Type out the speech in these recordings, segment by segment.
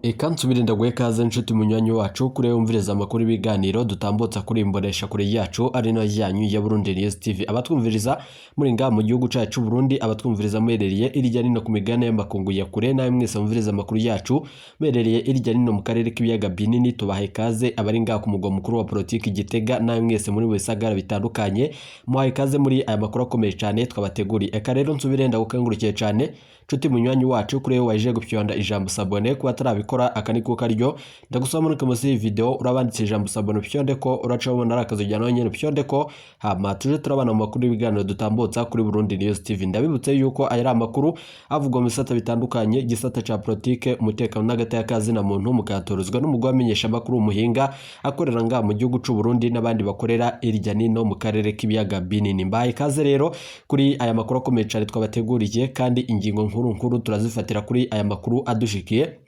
Eka nsubire ndaguhe ikaze nshuti munywanyi wacu kuri wumviriza amakuru y'ibiganiro dutambutsa kuri imbonesha kure yacu ari no yanyu ya Burundi News TV. Abatwumviriza muri ngaha mu gihugu cacu Burundi, abatwumviriza muherereye irya nino ku migabane y'amakungu ya kure, nawe mwese mumviriza amakuru yacu muherereye irya nino mu karere k'ibiyaga binini, tubahe ikaze. Abari ngaha ku mugwa mukuru wa politiki Gitega, nawe mwese muri mu bisagara bitandukanye, muhaye ikaze muri aya makuru akomeye cyane twabateguriye. Eka rero nsubire ndagukengurukiye cyane nshuti munywanyi wacu kuri wewe waje gupyonda ijambo s'abonner. Kuba atarabikora, aka ni ko karyo ndagusaba muri munsi y'iyi video urabanditse ijambo s'abonner, upyonde ko uraca ubona ari akazu nawe nyene upyonde ko, hama tuje turabana mu makuru y'ibiganiro dutambutsa kuri Burundi News TV. Ndabibutse yuko aya ari amakuru avugwa mu bisata bitandukanye, igisata ca politike, umutekano n'agateka na muntu, mukayatorozwa n'umugwi wamenyesha amakuru umuhinga akorera ngaha mu gihugu c'u Burundi n'abandi bakorera irya nino mu karere k'ibiyaga binini. Mbaye ikaze rero kuri aya makuru akomeye cyane twabateguriye, kandi ingingo nkuru nkuru turazifatira kuri aya makuru adushikiye.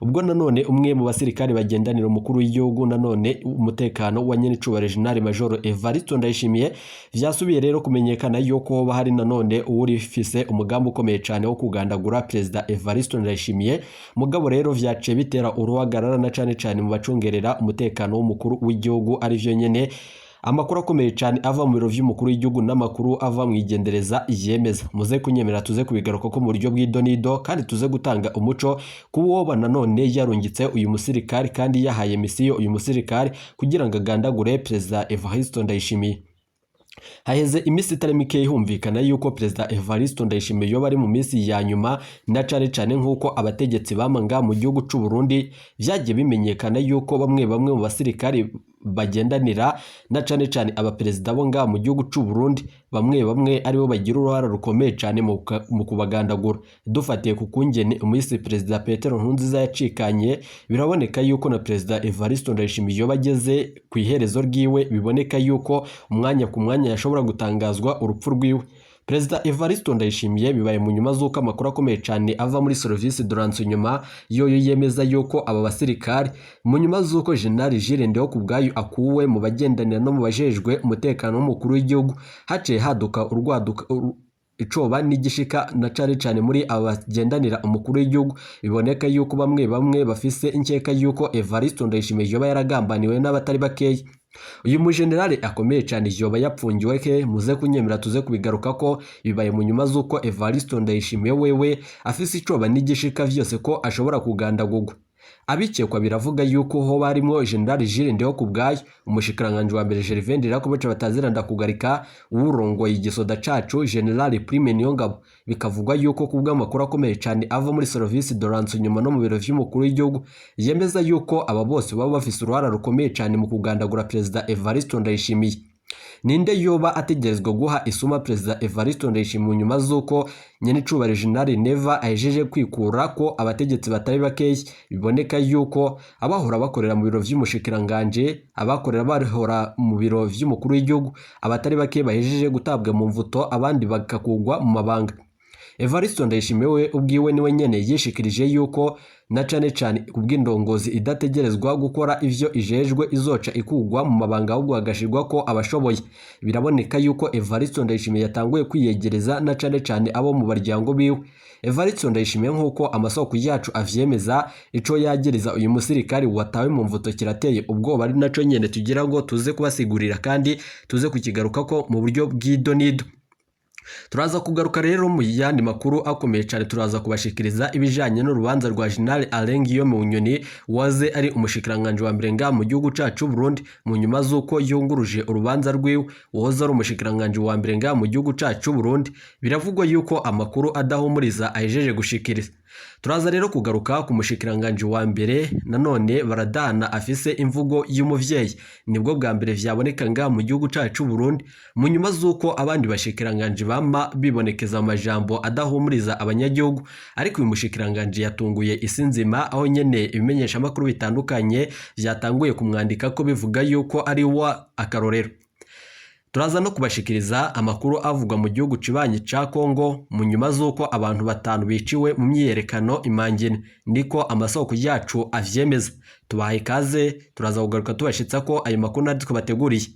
Ubwo nanone umwe mu basirikare bagendanira umukuru w'igihugu, nanone umutekano wa nyenicubahiro General Major Evariste Ndayishimiye, vyasubiye rero kumenyekana yuko hoba hari nanone uwurifise umugambi ukomeye cyane wo kugandagura Perezida Evariste Ndayishimiye. Mugabo rero vyaciye bitera uruhagarara na cane cane mu bacungerera umutekano w'umukuru w'igihugu, arivyo nyene amakuru akomeye cyane ava mu biro vy'umukuru w'igihugu n'amakuru ava mu igendereza yemeza. Muze kunyemera tuze kubigaruka ko mu buryo bw'idonido, kandi tuze gutanga umuco kuwoba nanone yarungitse uyu musirikari kandi yahaye misiyo uyu musirikari kugira ngo agandagure Perezida Evariste Ndayishimiye. Haheze iminsi itari mike humvikana yuko Perezida Evariste Ndayishimiye yoba ari mu minsi ya nyuma, na cane cane nk'uko abategetsi bamanga mu gihugu c'u Burundi vyagiye bimenyekana yuko bamwe bamwe mu basirikari bagendanira na cane cane abaperezida bo ngaha mu gihugu c'u Burundi, bamwe bamwe aribo bagira uruhara rukomeye cane mu kubagandagura. Dufatiye ku kungene umuyisi Perezida Petero Nkurunziza yacikanye, biraboneka yuko na Perezida Evariste Ndayishimiye yoba ageze ku iherezo ryiwe. Biboneka yuko umwanya ku mwanya yashobora gutangazwa urupfu rwiwe. Perezida Evariste Ndayishimiye bibaye mu nyuma z'uko amakuru akomeye cyane ava muri service de renseignement yoyo yemeza yuko aba basirikari, mu nyuma z'uko General Jules Ndihokubwayo akuwe mu bagendanira no mu bajejwe umutekano w'umukuru w'igihugu, haciye haduka urwaduka icoba n'igishika na cane cane muri aba bagendanira umukuru w'igihugu. Biboneka yuko bamwe bamwe bafise inkeka yuko Evariste Ndayishimiye yoba yaragambaniwe n'abatari bakeya. Uyu mujenerali akomeye cyane yoba yapfungiwe he? Muze kunyemera tuze kubigaruka ko. Bibaye mu nyuma z'uko Evariste Ndayishimiye wewe afise icoba n'igishika vyose ko ashobora kugandagurwa. Abikekwa biravuga yuko ho barimwo General Jules Ndihokubwayo, umushikiranganji wa mbere Gervais Ndirakobuca batazira ndakugarika, uwurongoye igisoda cacu General Prime Niyongabo. Bikavugwa yuko kubw'amakuru akomeye cyane ava muri service de renseignement no mu biro vy'umukuru w'igihugu, yemeza yuko aba bose baba bafise uruhara rukomeye cyane mu kugandagura Perezida Evariste Ndayishimiye. Ninde yoba ategerezwa guha isuma Perezida Evariste Ndayishimiye nyuma z'uko nyenicubahiro General Neva ahejeje kwikura ko abategetsi batari bakeya? Biboneka yuko abahora bakorera mu biro vy'umushikiranganje, abakorera bahora mu biro vy'umukuru w'igihugu, abatari bake bahejeje gutabwa mu mvuto, abandi bakakugwa mu mabanga. Evariste Ndayishimiye we ubwiwe niwe nyene yishikirije yuko na cane cane kubw'indongozi idategerezwa gukora ivyo ijejwe izoca ikugwa mu mabanga, ahubwo hagashirwa ko abashoboye. Biraboneka yuko Evariste Ndayishimiye yatanguye kwiyegereza na cane cane abo mu baryango biwe. Evariste Ndayishimiye, nk'uko amasoko yacu avyemeza, ico yagereza uyu musirikari watawe mu mvuto kirateye ubwoba, ari naco nyene tugira ngo tuze kubasigurira kandi tuze kukigarukako mu buryo bw'idonido. Turaza kugaruka rero mu yandi makuru akomeye cyane, turaza kubashikiriza ibijanye n'urubanza rwa General Alain Guillaume Bunyoni waze ari umushikiranganje wa mbere ngaha mu gihugu cacu Burundi, mu nyuma z'uko yunguruje urubanza rwiwe wahoze ari umushikiranganje wa mbere ngaha mu gihugu cacu Burundi. Biravugwa yuko amakuru adahumuriza ahejeje gushikiriza. Turaza rero kugaruka ku mushikiranganje wa mbere nanone baradana afise imvugo y'umuvyeyi, nibwo bwa mbere vyaboneka ngaha mu gihugu cacu Burundi, mu nyuma z'uko abandi bashikiranganje bama bibonekeza amajambo adahumuriza abanyagihugu. Ariko uyu mushikiranganje yatunguye isi nzima, aho nyene ibimenyeshamakuru bitandukanye vyatanguye kumwandika ko bivuga yuko ari wa akarorero. Turaza no kubashikiriza amakuru avugwa mu gihugu kibanyi ca Kongo, mu nyuma z'uko abantu batanu biciwe mu myiyerekano imangine, niko amasoko yacu avyemeza. Tubahaye ikaze, turaza kugaruka tubashitsa ko ayo makuru natwe twabateguriye.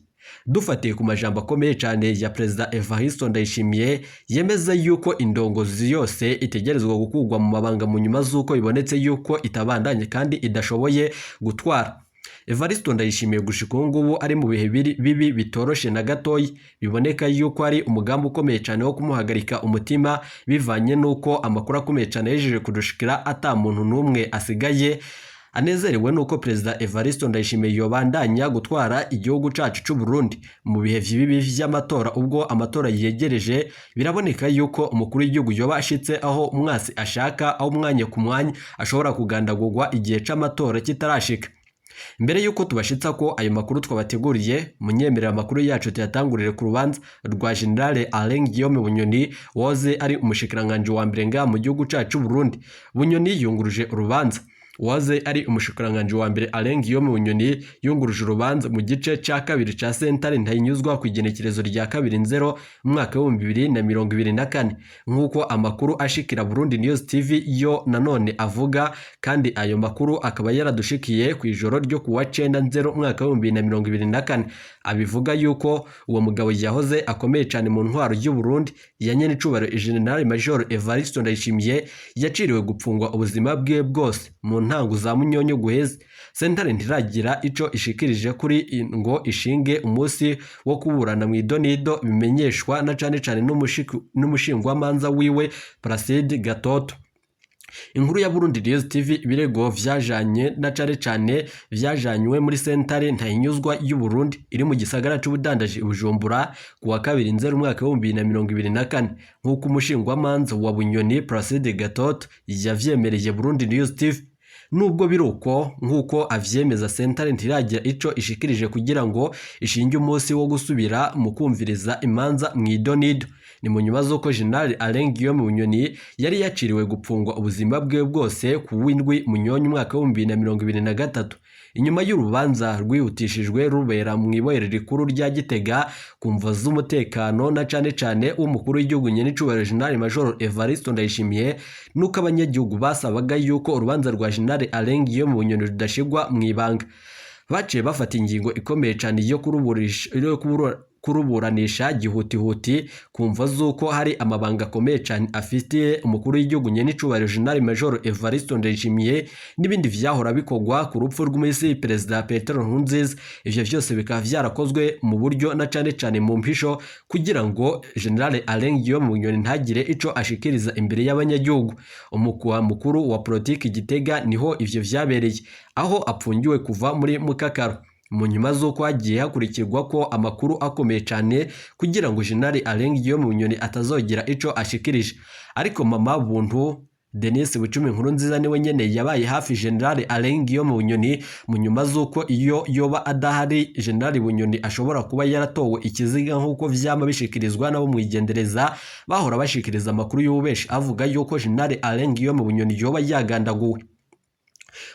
Dufatiye ku majambo akomeye cyane ya Perezida Evariste Ndayishimiye, yemeza yuko indongozi yose itegerezwa gukurwa mu mabanga mu nyuma z'uko bibonetse yuko itabandanye kandi idashoboye gutwara. Evariste Ndayishimiye gushika ubu ngubu ari mu bihe bibi bitoroshe na gatoyi, biboneka yuko ari umugambi ukomeye cyane wo kumuhagarika umutima, bivanye n'uko amakuru akomeye cyane yejeje kudushikira ata muntu n'umwe asigaye anezerewe nuko Perezida Evariste Ndayishimiye yobandanya gutwara igihugu cacu c'u Burundi mu bihe bibi vy'amatora. Ubwo amatora yegereje, biraboneka yuko umukuru w'igihugu yoba ashitse aho umwasi ashaka, aho umwanya ku mwanya ashobora kugandagurwa igihe c'amatora kitarashika. Mbere yuko tubashitsa ko ayo makuru twabateguriye, munyemerera amakuru yacu tuyatangurire ku rubanza rwa General Alain Guillaume Bunyoni, wahoze ari umushikiranganji wa mbere ngaha mu gihugu cacu Burundi. Bunyoni yunguruje urubanza. Uwahoze ari umushikiranganji wa mbere Alain Guillaume Bunyoni yunguruje urubanza mu gice ca kabiri ca sentare Ntahinyuzwa ku igenekerezo rya 2 nzero umwaka w'2024, nk'uko amakuru ashikira Burundi News TV yo nanone avuga. Kandi ayo makuru akaba yaradushikiye ku ijoro ryo kuwa 9 nzero umwaka w'2024, abivuga yuko uwo mugabo yahoze akomeye cyane mu ntwaro y'u Burundi ya nyenicubahiro General Major Evariste Ndayishimiye yaciriwe gupfungwa ubuzima bwe bwose mu ntango za munyonyo guheze. Sentare ntiragira ico ishikirije kuri ngo ishinge umunsi wo kuburana mu idonido, bimenyeshwa na cane cane n'umushingwamanza wiwe Placide Gatoto. Inkuru ya Burundi News TV: ibirego vyajanye na cane cane vyajanywe muri sentare Ntahinyuzwa y'u Burundi iri mu gisagara c'ubudandaji i Bujumbura ku wa 2 nzero umwaka w'2024, nk'uko umushingwamanza wa Bunyoni Placide Gatoto yavyemereye Burundi News TV. Nubwo biri uko, nk'uko avyemeza, sentare ntiragira ico ishikirije kugira ngo ishinge umunsi wo gusubira mu kumviriza imanza mu idonido. Ni mu nyuma z'uko General Alain Guillaume Bunyoni yari yaciriwe gupfungwa ubuzima bwe bwose ku w'indwi munyonyo umwaka w'2023, inyuma y'urubanza rwihutishijwe rubera mu ibohero rikuru rya Gitega ku mvo z'umutekano na cane cane w'umukuru w'igihugu nyenicubahiro General Major Evariste Ndayishimiye, nuko abanyagihugu basabaga yuko urubanza rwa General Alain Guillaume Bunyoni rudashigwa mu ibanga. Baciye bafata ingingo ikomeye cane yo kuruburanisha gihutihuti ku mvo z'uko hari amabanga akomeye cyane afitiye umukuru w'igihugu nyenicubahiro General Major Evariste Ndayishimiye, n'ibindi vyahora bikorwa ku rupfu rw'umisi Perezida Petero Nkurunziza. Ivyo vyose bikaba vyarakozwe mu buryo na cane cane mu mpisho, kugira ngo General Alain Guillaume Bunyoni ntagire ico ashikiriza imbere y'abanyagihugu. Umukwa mukuru wa politiki Gitega niho ivyo vyabereye, aho apfungiwe kuva muri mukakaro, mu nyuma z'uko hagiye hakurikirwa ko amakuru akomeye cyane kugira ngo General Alain Guillaume Bunyoni atazogira ico ashikirije. Ariko mama Buntu Denis Bucumi Nkurunziza niwe nyene yabaye hafi General Alain Guillaume Bunyoni, mu nyuma z'uko iyo yoba adahari General Bunyoni ashobora kuba yaratowe ikiziga, nk'uko vyama bishikirizwa nabo mwigendereza bahora bashikiriza amakuru y'ububeshi avuga yuko General Alain Guillaume Bunyoni yoba yagandaguwe.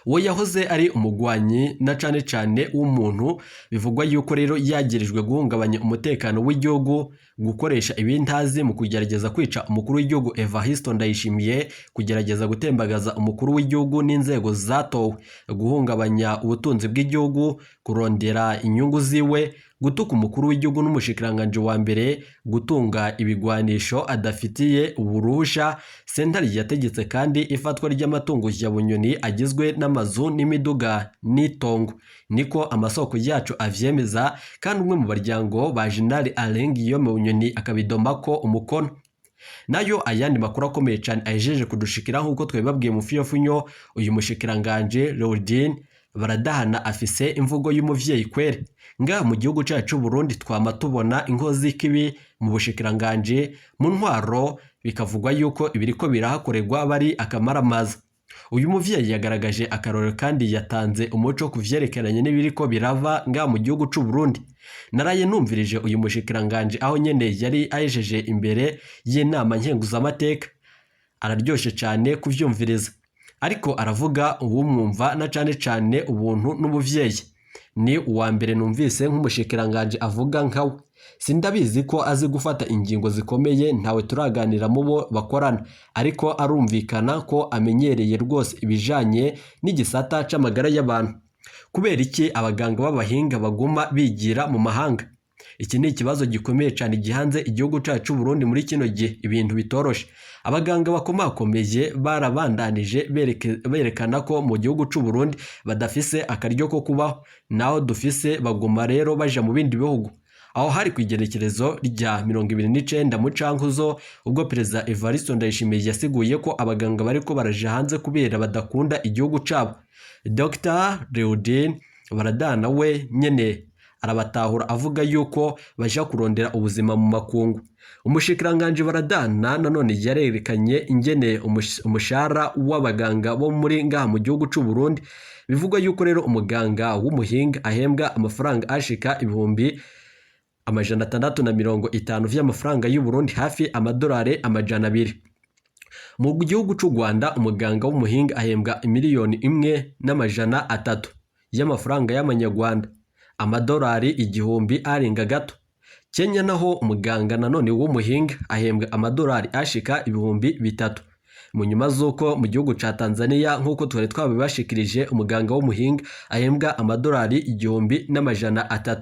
Uwo yahoze ari umugwanyi na cane cane w'umuntu bivugwa yuko rero yagirijwe guhungabanya umutekano w'igihugu, gukoresha ibintazi mu kugerageza kwica umukuru w'igihugu Evariste Ndayishimiye, kugerageza gutembagaza umukuru w'igihugu n'inzego zatowe, guhungabanya ubutunzi bw'igihugu, kurondera inyungu ziwe, gutuka umukuru w'igihugu n'umushikiranganje wa mbere, gutunga ibigwanisho adafitiye uburuhusha. Sentare yategetse kandi ifatwa ry'amatungo ya Bunyoni agizwe n'amazu n'imiduga n'itongo, niko amasoko yacu avyemeza, kandi umwe mu baryango ba General Alain Guillaume Bunyoni akabidoma ko umukono. Nayo ayandi makuru akomeye cyane ahejeje kudushikira, nk'uko twabibabwiye mu fiyofunyo, uyu mushikiranganje Leoldine Baradahana afise imvugo y'umuvyeyi kwere. Ngaha mu gihugu cyacu Burundi twama tubona inkozi z'ikibi mu bushikiranganje, mu ntwaro, bikavugwa yuko ibiriko birahakorerwa bari akamaramaza. Uyu muvyeyi yagaragaje akarorero kandi yatanze umuco ku vyerekeranye n'ibiriko birava ngaha mu gihugu c'u Burundi. Naraye numvirije uyu mushikiranganje aho nyene yari ahejeje imbere y'inama nkenguzamateka. Araryoshe cyane kuvyumviriza, ariko aravuga uwumwumva na cane cane ubuntu n'ubuvyeyi. Ni uwa mbere numvise nk'umushikiranganje avuga nkawe. Sindabizi ko azi gufata ingingo zikomeye, ntawe turaganira mu bo bakorana, ariko arumvikana ko amenyereye rwose ibijanye n'igisata c'amagara y'abantu. Kubera iki abaganga b'abahinga baguma bigira mu mahanga? Iki ni ikibazo gikomeye cyane gihanze igihugu cacu Burundi muri kino gihe ibintu bitoroshe. Abaganga bakomakomeye barabandanije berekana ko mu gihugu c'u Burundi badafise akaryo ko kubaho, naho dufise baguma rero baja mu bindi bihugu. Aho hari ku igenekerezo rya 29 Mucankuzo, ubwo Perezida Evariste Ndayishimiye yasiguye ko abaganga bariko baraja hanze kubera badakunda igihugu cabo. Dr Leodin Baradana we nyene arabatahura, avuga yuko baja kurondera ubuzima mu makungu. Umushikiranganji Baradana nanone yarerekanye ingene umushahara w'abaganga bo muri ngaha mu gihugu c'u Burundi. Bivugwa yuko rero umuganga w'umuhinga ahembwa amafaranga ashika 650,000 vy'amafaranga y'u Burundi, hafi amadolari 200. Mu gihugu c'u Rwanda umuganga w'umuhinga ahembwa 1,300,000 y'amafaranga y'amanyarwanda, amadolari 1000 arenga gato. Kenya naho umuganga nanone w'umuhinga ahembwa amadolari ashika 3000. Mu nyuma z'uko mu gihugu ca Tanzania, nk'uko twari twabibashikirije, umuganga w'umuhinga ahembwa amadolari 1300.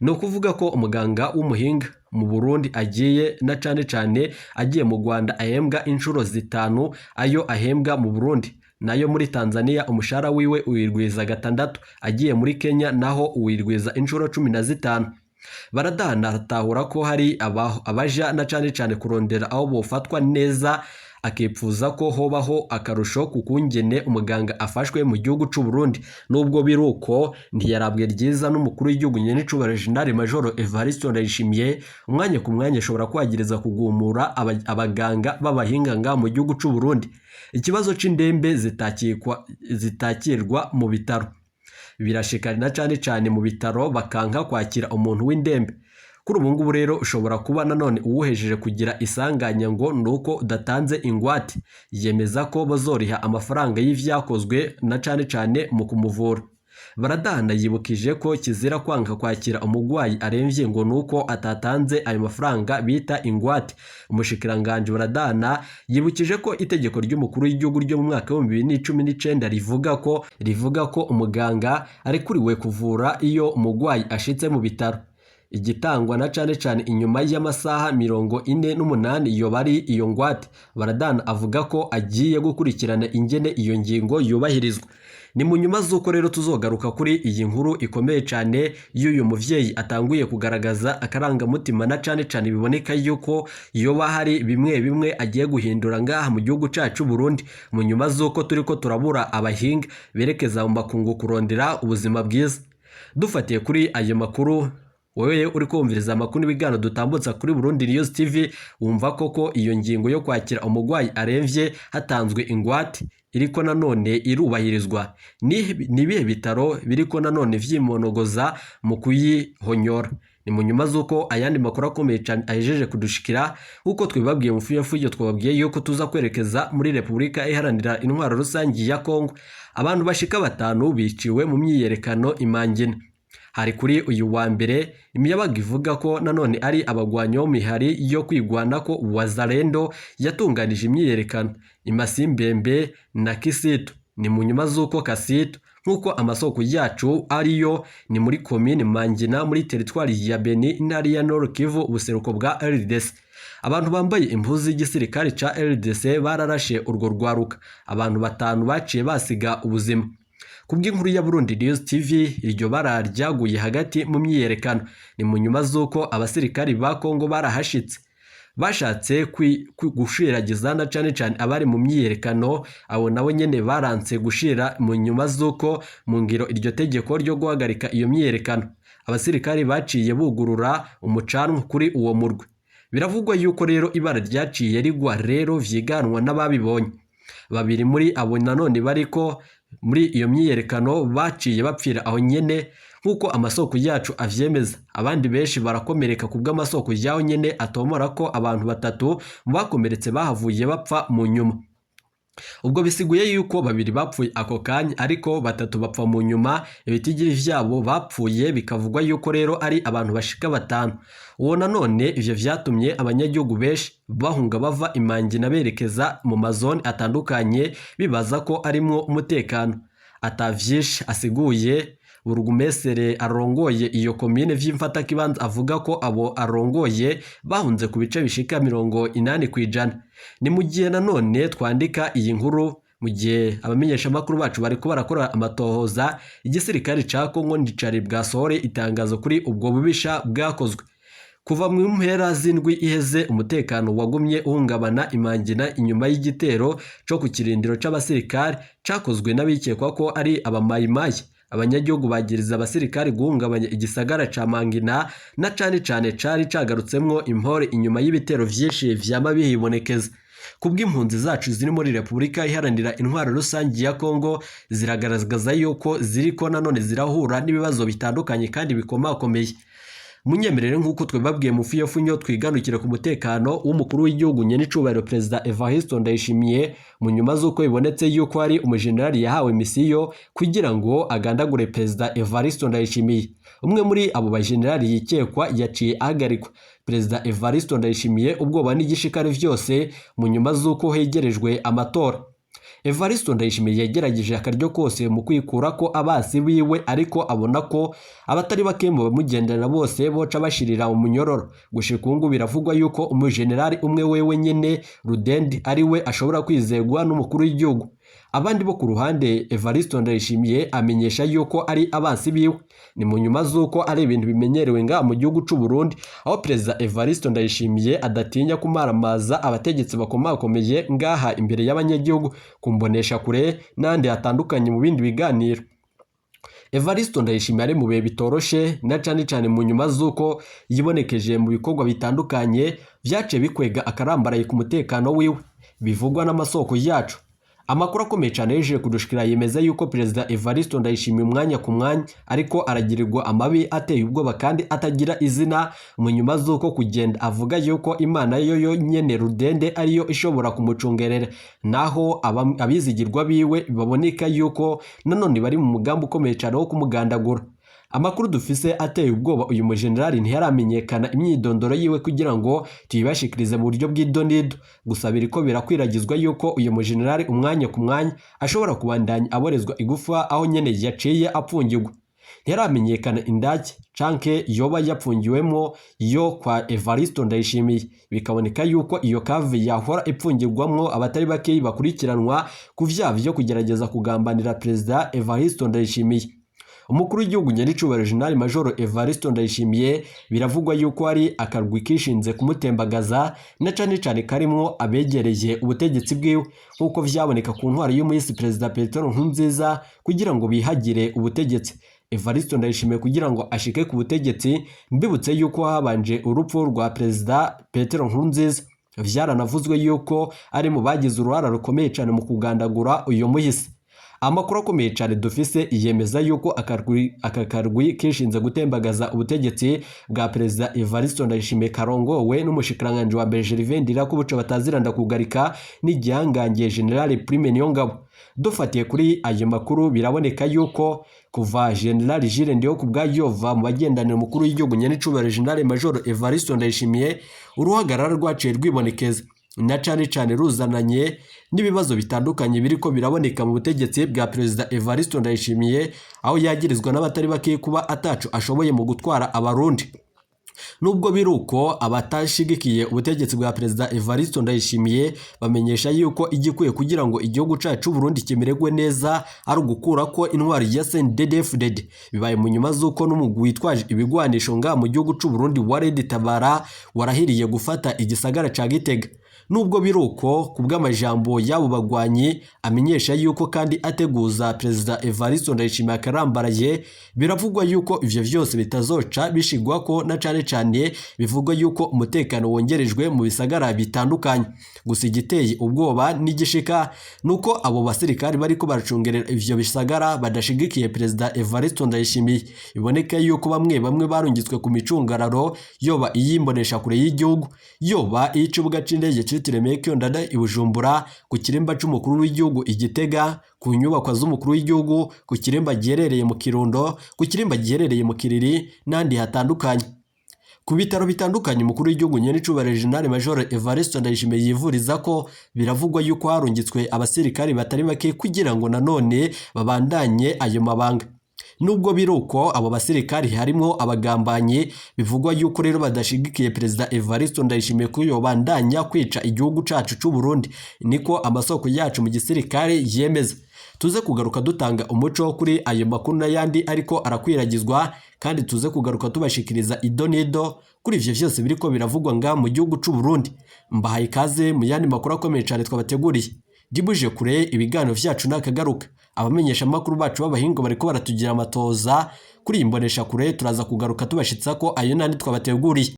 Ni ukuvuga ko umuganga w'umuhinga mu Burundi agiye na cane cane agiye mu Rwanda ahembwa inshuro 5 ayo ahembwa mu Burundi. Nayo muri Tanzania umushahara wiwe uwirwiza 6, agiye muri Kenya naho uwirwiza inshuro 15. Baradana aratahura ko hari abaja na cane cane kurondera aho bofatwa neza, akipfuza ko hobaho akarusho ku kungene umuganga afashwe mu gihugu c'u Burundi. Nubwo biruko ntiyarabwe ryiza n'umukuru w'igihugu nyenicubahiro Jenerali Majoro Evariste Ndayishimiye, umwanya ku mwanya ashobora kwagiriza kugumura abaganga b'abahinga ngaha mu gihugu c'u Burundi. Ikibazo c'indembe zitakirwa mu bitaro birashikana na cane cane mu bitaro bakanka kwakira umuntu w'indembe. Kuri ubu ngubu rero ushobora kuba nanone uwuhejeje kugira isanganya ngo nuko udatanze ingwate, yemeza ko bazoriha amafaranga y'ivyakozwe na cane cane mu kumuvura. Baradana yibukije ko kizira kwanga kwakira umugwayi aremvye ngo nuko atatanze ayo mafaranga bita ingwate. Umushikiranganji Baradana yibukije ko itegeko ry'umukuru w'igihugu ryo mu mwaka w'ibihumbi bibiri n'icumi n'icenda rivuga ko umuganga arekuriwe kuvura iyo umugwayi ashitse mu bitaro. Igitangwa na cane cane inyuma y'amasaha 48 iyo bari iyo ngwate. Baradana avuga ko agiye gukurikirana ingene iyo ngingo yubahirizwa. Ni mu nyuma z'uko rero tuzogaruka kuri iyi nkuru ikomeye cane y'uyu muvyeyi atanguye kugaragaza akarangamutima na cane cane biboneka yuko yoba hari bimwe bimwe agiye guhindura ngaha mu gihugu cacu Burundi, mu nyuma z'uko turiko turabura abahinga berekeza mu makungu kurondera ubuzima bwiza. Dufatiye kuri ayo makuru, wewe uri kumviriza amakuru n'ibiganiro dutambutsa kuri Burundi News TV, wumva koko iyo ngingo yo kwakira umugwayi aremvye hatanzwe ingwate iriko nanone irubahirizwa? Ni ibihe bitaro biriko nanone vyimonogoza mu kuyihonyora? Ni mu nyuma z'uko ayandi makuru akomeye cane ahejeje kudushikira, nk'uko twibabwiye mu fuyafuyo twababwiye yuko tuza kwerekeza muri Repubulika Iharanira Intwaro Rusangi ya Kongo. Abantu bashika 5 biciwe mu myiyerekano imangina. Hari kuri uyu wa mbere imiyabaga ivuga ko nanone ari abagwanyi bo mihari yo kwigwana ko Wazalendo yatunganije imyiyerekano Imasimbembe na Kisitu. Ni mu nyuma z'uko Kasitu, nk'uko amasoko yacu ariyo, ni muri komine Mangina muri teritwari ya Beni, intara ya Nord Kivu, ubuseruko bwa RDC. Abantu bambaye impuzu z'igisirikare ca RDC bararashe urwo rwaruka. Abantu 5 baciye basiga ubuzima. Kubw'inkuru ya Burundi News TV, iryo bara ryaguye hagati mu myiyerekano. Ni mu nyuma z'uko abasirikari ba Kongo barahashitse, bashatse gushiragiza na cane cane abari mu myiyerekano. Abo nabo nyene baranse gushira mu nyuma z'uko mu ngiro iryo tegeko ryo guhagarika iyo myiyerekano. Abasirikari baciye bugurura umucanwa kuri uwo murwi. Biravugwa yuko rero ibara ryaciye rigwa rero vyiganwa n'ababibonye. 2 muri abo nanone bariko muri iyo myiyerekano baciye bapfira aho nyene nk'uko amasoko yacu avyemeza. Abandi benshi barakomereka kubw'amasoko yaho nyene atomora ko abantu 3 mu bakomeretse bahavuye bapfa mu nyuma. Ubwo bisiguye yuko 2 bapfuye ako kanya, ariko 3 bapfa mu nyuma. Ibitigiri vyabo bapfuye bikavugwa yuko rero ari abantu bashika 5. Uwo nanone ivyo vyatumye abanyagihugu benshi bahunga bava imangina berekeza mu mazone atandukanye bibaza ko arimwo umutekano. Atavyinshi asiguye. Burugumesere arongoye iyo komine vy'imfatakibanza avuga ko abo arongoye bahunze ku bice bishika 80%. Ni mu gihe nanone twandika iyi nkuru, mu gihe abamenyeshamakuru bacu bariko barakora amatohoza, igisirikare ca Kongo nticari bwasohore itangazo kuri ubwo bubisha bwakozwe. Kuva mu mpera z'indwi iheze, umutekano wagumye uhungabana imangina inyuma y'igitero co ku kirindiro c'abasirikare cakozwe n'abikekwa ko ari abamayimayi. Abanyagihugu bagiriza abasirikare guhungabanya igisagara ca Mangina, na cane cane cari cagarutsemwo impore inyuma y'ibitero vyinshi vyama bihibonekeza. Kubw'impunzi zacu ziri muri Repubulika Iharanira Intwaro Rusange ya Kongo, ziragaragaza yuko ziriko nanone zirahura n'ibibazo bitandukanye kandi bikomakomeye. Munyemerere, nk'uko twebabwiye mu fiyofunyo, twiganukire ku mutekano w'umukuru w'igihugu nyenicubahiro Perezida Evariste Ndayishimiye, mu nyuma z'uko bibonetse yuko hari umujenerali yahawe misiyo kugira ngo agandagure Perezida Evariste Ndayishimiye. Umwe muri abo bajenerali yikekwa yaciye ahagarikwa. Perezida Evariste Ndayishimiye ubwoba n'igishikari vyose mu nyuma z'uko hegerejwe amatora. Evariste Ndayishimiye yagerageje akaryo kose mu kwikura ko abasi biwe, ariko abona ko abatari bake mu bamugenderera bose boca bashirira mu munyororo. Gushika ubu ngubu biravugwa yuko umujenerali umwe wewe nyene Rudendi ari we ashobora kwizegwa n'umukuru w'igihugu. Abandi bo ku ruhande Evariste Ndayishimiye amenyesha yuko ari abansi biwe. Ni mu nyuma z'uko ari ibintu bimenyerewe ngaha mu gihugu c'u Burundi, aho Perezida Evariste Ndayishimiye adatinya kumaramaza abategetsi bakomakomeye ngaha imbere y'abanyagihugu, kumbonesha kure n'ahandi hatandukanye mu bindi biganiro. Evariste Ndayishimiye ari mu bihe bitoroshe, na cane cane mu nyuma z'uko yibonekeje mu bikorwa bitandukanye vyaciye bikwega akarambaraye ku mutekano wiwe, bivugwa n'amasoko yacu. Amakuru akomeye cyane yejeje kudushikira yemeza yuko Perezida Evariste Ndayishimiye umwanya ku mwanya ariko aragirirwa amabi ateye ubwoba kandi atagira izina, mu nyuma z'uko kugenda avuga yuko Imana yo yonyene Rudende ariyo ishobora kumucungerera, naho abizigirwa biwe baboneka yuko nanone bari mu mugambi ukomeye cyane wo kumugandagura. Amakuru dufise ateye ubwoba, uyu mujenerali ntiyaramenyekana imyidondoro yiwe kugira ngo tuyibashikirize mu buryo bw'idonido, gusa biriko birakwiragizwa yuko uyu mujenerali umwanya ku mwanya ashobora kubandanya aborezwa igufa aho nyene yaciye apfungirwa. Ntiyaramenyekana indake canke yoba yapfungiwemo yo kwa Evariste Ndayishimiye. Bikaboneka yuko iyo kave yahora ipfungirwamwo abatari bakeyi bakurikiranwa ku vyaha vyo kugerageza kugambanira Perezida Evariste Ndayishimiye. Umukuru w'igihugu nyenicubahiro Jenerali Majoro Evariste Ndayishimiye biravugwa yuko ari akarwi kishinze kumutembagaza, na cane cane karimwo abegereye ubutegetsi bwiwe, nk'uko vyaboneka ku ntwaro y'umuhisi Perezida Petero Nkurunziza, kugira ngo bihagire ubutegetsi. Evariste Ndayishimiye kugira ngo ashike ku butegetsi, mbibutse yuko habanje urupfu rwa Perezida Petero Nkurunziza. Vyaranavuzwe yuko ari mu bagize uruhara rukomeye cane mu kugandagura uyu muhisi. Amakuru akomeye cyane dufise yemeza yuko aka karwi kishinze gutembagaza ubutegetsi bwa Perezida Evariste Ndayishimiye karongowe n'umushikiranganji wa mbere Gervais Ndirakobuca bataziranda kugarika n'igihangange General Prime Niyongabo. Dufatiye kuri ayo makuru, biraboneka yuko kuva General Jules Ndihokubwayo yova mu bagendanira umukuru w'igihugu nyenicubahiro General Major Evariste Ndayishimiye, uruhagarara rwaciye rwibonekeza, na cane cane ruzananye n'ibibazo bitandukanye biriko biraboneka mu butegetsi bwa Perezida Evariste Ndayishimiye, aho yagirizwa n'abatari bake kuba ataco ashoboye mu gutwara abarundi. Nubwo biruko, abatashigikiye ubutegetsi bwa Perezida Evariste Ndayishimiye bamenyesha yuko igikwiye kugira ngo igihugu cacu Burundi kimererwe neza ari ugukura ko intwari ya CNDD-FDD. Bibaye mu nyuma z'uko n'umugwi witwaje ibigwanisho nga mu gihugu c'u Burundi wa Red Tabara warahiriye gufata igisagara ca Gitega. Nubwo biruko, kubw'amajambo y'abo bagwanyi amenyesha yuko kandi ateguza Perezida Evariste Ndayishimiye akarambaraye, biravugwa yuko ivyo vyose bitazoca bishigwako, na cane cane bivugwa yuko umutekano wongerejwe mu bisagara bitandukanye. Gusa igiteye ubwoba n'igishika nuko abo basirikari bariko baracungerera ivyo bisagara badashigikiye Perezida Evariste Ndayishimiye. Biboneka yuko bamwe bamwe barungitswe ku micungararo, yoba iy'imbonesha kure y'igihugu, yoba iy'ikibuga c'indege citiriwe Melchior Ndadaye i Bujumbura, ku kirimba c'umukuru w'igihugu i Gitega, ku nyubakwa z'umukuru w'igihugu, ku kirimba giherereye mu Kirundo, ku kirimba giherereye mu Kiriri n'ahandi hatandukanye. Ku bitaro bitandukanye umukuru w'igihugu nyenicubahiro General Major Evariste Ndayishimiye yivuriza ko, biravugwa yuko harungitswe abasirikari batari bake kugira ngo nanone babandanye ayo mabanga. Nubwo biruko, abo basirikari harimwo abagambanyi bivugwa yuko rero badashigikiye Perezida Evariste Ndayishimiye ko yobandanya kwica igihugu cacu c'u Burundi, niko amasoko yacu mu gisirikare yemeza. Tuze kugaruka dutanga umuco kuri ayo makuru n'ayandi ariko arakwiragizwa, kandi tuze kugaruka tubashikiriza ido n'ido kuri ivyo vyose biriko biravugwa nga mu gihugu c'u Burundi. Mbahaye ikaze mu yandi makuru akomeye cane twabateguriye. Dibuje kure, ibiganiro vyacu nakagaruka. Abamenyesha amakuru bacu b'abahinga bariko baratugira amatoza kuri iyi mbonesha kure. Turaza kugaruka tubashitsa ko ayo nandi twabateguriye.